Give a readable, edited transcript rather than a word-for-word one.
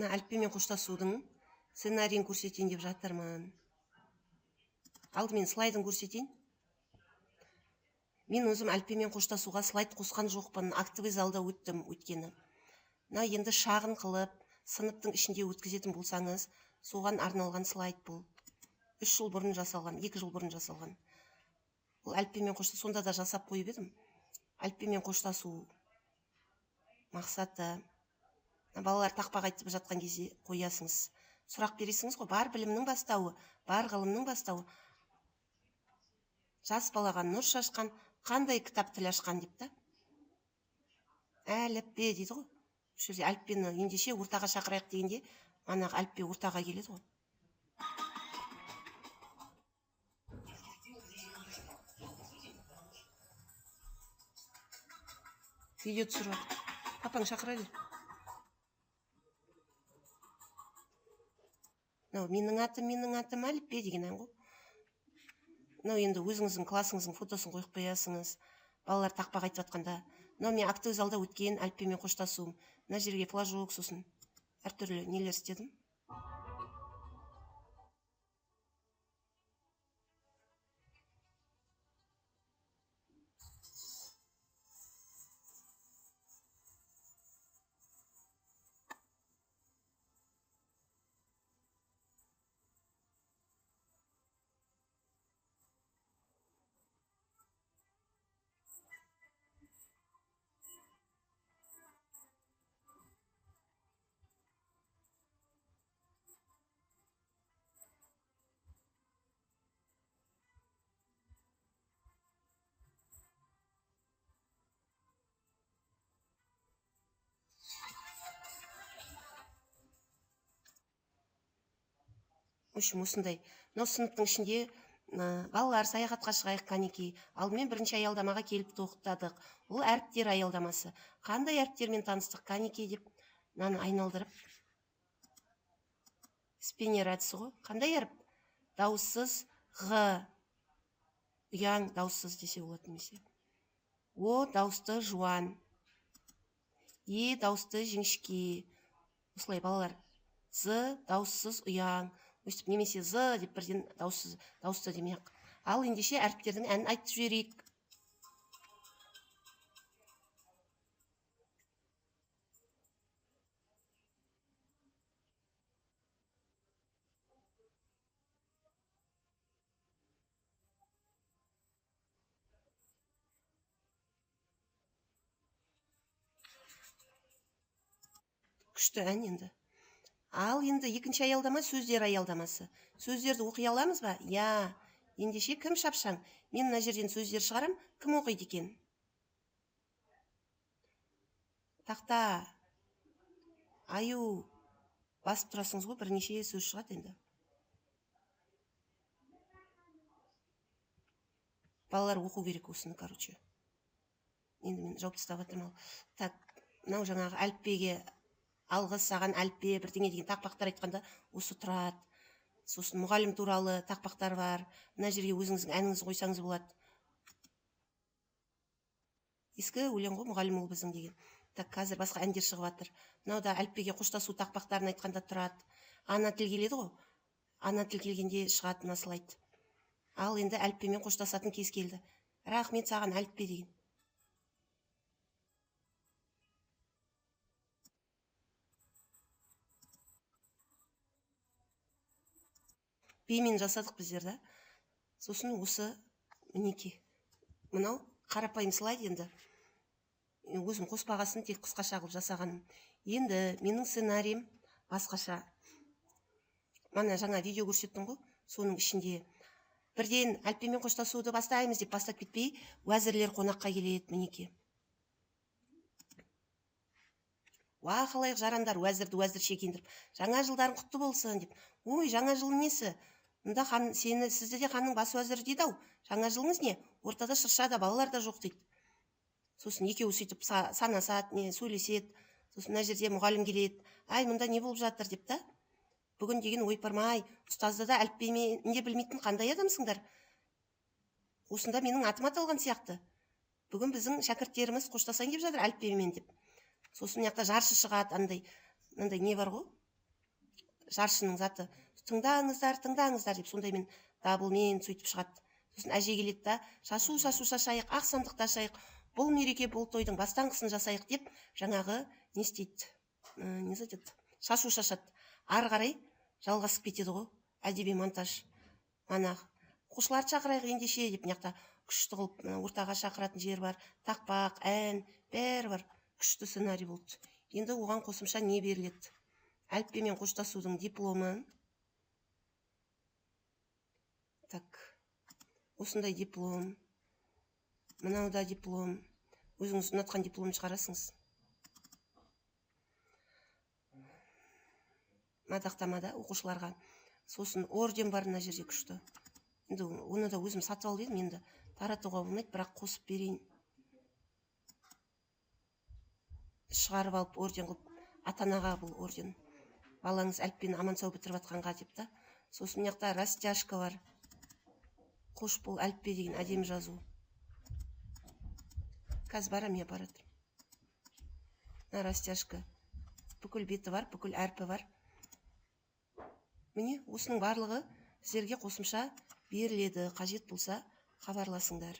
Мына әліппемен қоштасудың сценарийін көрсетейін деп жатырмын. Алдымен слайдын көрсетейін. Мен өзім әліппемен қоштасуға слайд қосқан жоқпын, актовый залда өттім өйткені. Мына енді шағын қылып, сыныптың ішінде өткізетін болсаңыз, соған арналған слайд бұл. 3 жыл бұрын жасалған, 2 жыл бұрын жасалған. Бұл әліппемен қоштасу, сонда да жасап қойып едім. Әліппемен қоштасу мақсаты. Балалар тақпақ айтып жатқан кезде қоясыңыз. Сұрақ бересіңіз ғой, бар білімнің бастауы, бар ғылымның бастауы. Жас балаға нұр шашқан, қандай кітап тіл ашқан деп та. Әліппе дейді ғой. Осы жерде әліппені ендеше ортаға шақырайық дегенде, манағы әліппе ортаға келеді ғой. Видео түсіріп жатыр. Папаң шақыра бер. Мынау менің атым, менің атым әліппе деген ән ғой. Мынау енді өзіңіздің классыңыздың фотосын қойып қоясыңыз. Балалар тақпақ айтып жатқанда. Мынау мен актовый залда өткен әліппемен қоштасуым. Мына жерге флажок, сосын әртүрлі нелер істедім. В общем, осындай. Мынау сыныптың ішінде, балалар саяхатқа шығайық, кәнекей. Алдымен бірінші аялдамаға келіп тоқтадық. Ол әріптер аялдамасы. Қандай әріптермен таныстық, кәнекей деп мынаны айналдырып. Спиннер әдісі ғой. Қандай әріп? Дауыссыз ғ. Ұяң дауыссыз десе болады немесе. О дауысты жуан. Е дауысты жіңішке. Осылай балалар. З дауыссыз ұяң. Өстіп немесе з деп бірден дауыссыз, дауысты демей-ақ. Ал ендеше әріптердің әнін айтып жіберейік. Күшті ән енді. Ал енді екінші аялдама сөздер аялдамасы. Сөздерді оқи аламыз ба? Я. Ендеше кім шапшаң? Мен мына жерден сөздер шығарам, кім оқиды екен? Тақта. Аю. Басып тұрасыңыз ғой, бірнеше сөз шығады енді. Балалар оқу керек осыны, короче. Енді мен жауап тастап жатырмын ал. Так, мынау жаңағы әліппеге алғыс саған әліппе бірдеңе деген тақпақтар айтқанда осы тұрады. Сосын мұғалім туралы тақпақтар бар. Мына жерге өзіңіздің әніңізді қойсаңыз болады. Ескі өлең ғой, мұғалім ол біздің деген. Так, қазір басқа әндер шығып жатыр. Мынау да әліппеге қоштасу тақпақтарын айтқанда тұрады. Ана тіл келеді ғой. Ана тіл келгенде шығады мына слайд. Ал енді әліппемен қоштасатын кез келді. Рахмет саған әліппе деген. Бимен жасадық біздер да. Сосын осы мінекей. Мынау қарапайым слайд енді. Өзім қоспағасын тек қысқаша қылып жасағаным. Енді менің сценариім басқаша. Мана жаңа видео көрсеттім ғой, соның ішінде бірден әліппемен қоштасуды бастаймыз деп бастап кетпей, уәзірлер қонаққа келеді мінекей. Уа, халайық жарандар, уәзірді уәзірше киіндіріп, жаңа жылдарың құтты болсын деп. Ой, жаңа жыл несі? Мұнда хан, сені, сізді де ханның бас уәзірі дейді ау. Жаңа жылыңыз не? Ортада шырша да, балалар да жоқ дейді. Сосын екеуі сөйтіп санасады, не, сөйлеседі. Сосын мына жерде мұғалім келеді. Ай, мұнда не болып жатыр деп та. Бүгін деген ойпырмай, ұстазды да әліппемен де білмейтін қандай адамсыңдар? Осында менің атым аталған сияқты. Бүгін біздің шәкірттеріміз қоштасайын деп жатыр әліппемен деп. Сосын мына жақта жаршы шығады, андай, мынандай не бар ғой? Жаршының заты. Тыңдаңыздар, тыңдаңыздар деп сондаймен, дабылмен сөйтіп шығады. Сосын әже келеді да: «Шашу, шашу шашайық, ақ сандықты ашайық, бұл мереке, бұл тойдың бастаңғысын жасайық», – деп жаңағы не істейді, не айтады, шашу шашады. Ары қарай жалғасып кетеді ғой әдеби монтаж. Ана оқушыларды шақырайық ендеше деп, мына жақта күшті қылып ортаға шақыратын жер бар, тақпақ, ән, бәрі бар. Күшті сценарий болды. Енді оған қосымша не беріледі? Әліппемен қоштасудың дипломы. Так, осындай диплом, мынау да диплом. Өзіңіз ұнатқан дипломды шығарасыңыз. Мадақтамада оқушыларға. Сосын орден бар мына жерде, күшті. Енді оны да өзім сатып алып едім, енді таратуға болмайды, бірақ қосып берейін. Шығарып алып, орден қылып, ата анаға бұл орден, балаңыз әліппені аман сау бітіріп жатқанға деп та. Сосын мына жақта растяжка бар, «Қош бол, әліппе» деген әдемі жазу. Қазір барамын, иә, барады. Мына растяжка, бүкіл беті бар, бүкіл әрпі бар. Міне, осының барлығы сіздерге қосымша беріледі. Қажет болса, хабарласыңдар.